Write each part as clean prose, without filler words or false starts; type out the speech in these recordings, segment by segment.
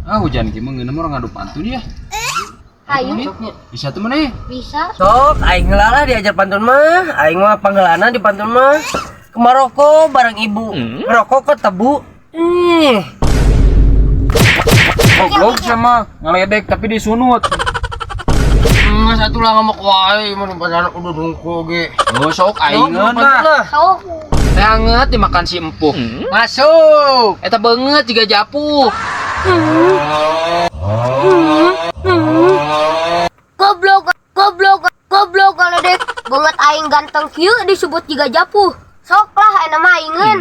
Ah, hujan kieu mah ngeunah mah urang ngadu pantun ya. Hayu. Bisa tuh maneh? Bisa. Sok, aing heula lah diajar pantun mah. Aing mah panggelana di pantun mah. Ke Maroko bareng ibu. Ngerokok ke tebu. Ih. Goblok sama ngaledek tapi disunut. Satu lah ngamuk wae mun padahal udah dungko ge. Oh, sok aing ngeunah. Sok. Teh anget dimakan si empuh. Masuk. Eta beungeut jiga japuh. Goblok, goblok, goblok ngaledek. Beungeut aing ganteng kieu disebut jiga japuh. Sok lah eta mah aingeun.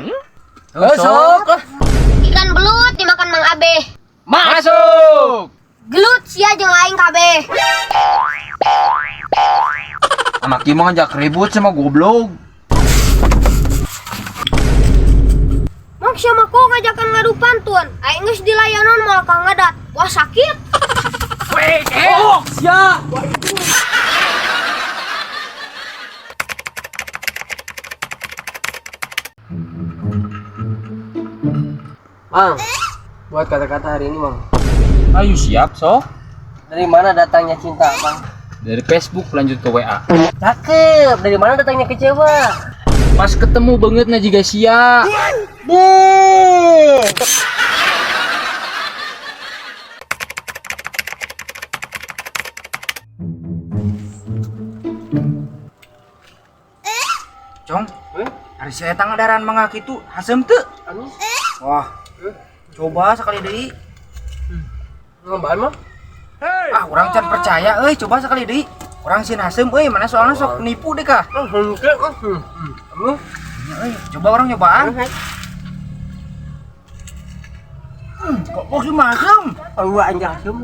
Oh, sok lah. Ikan belut dimakan Mang Abe. Masuk. Gelut sia jeung aing kabeh. Anak ieu mah ngajak ribut sama goblok. Mang sia mah kok ngajakan ngadu pantun. Aing geus dilayanan moal ka ngadat. Wah sakit. Oh, sia. Mang, buat kata-kata hari ini, Mang. Ayo siap, sok. Dari mana datangnya cinta, Mang? Dari Facebook lanjut ke WA. Cakep. Dari mana datangnya kecewa? Pas ketemu banget na jiga sia. Deh. Cong, hari saya tanggaran mangga kitu hasem teu. Wah, coba sekali deui. Ngambahan mah? Ah, urang can percaya euy, coba sekali deui. Urang sieun hasem euy, mana soalnya sok nipu deh kah. Hengke. Ya euy, coba orang nyobaan. Kok kok sih masem? Wah, anjing hasem.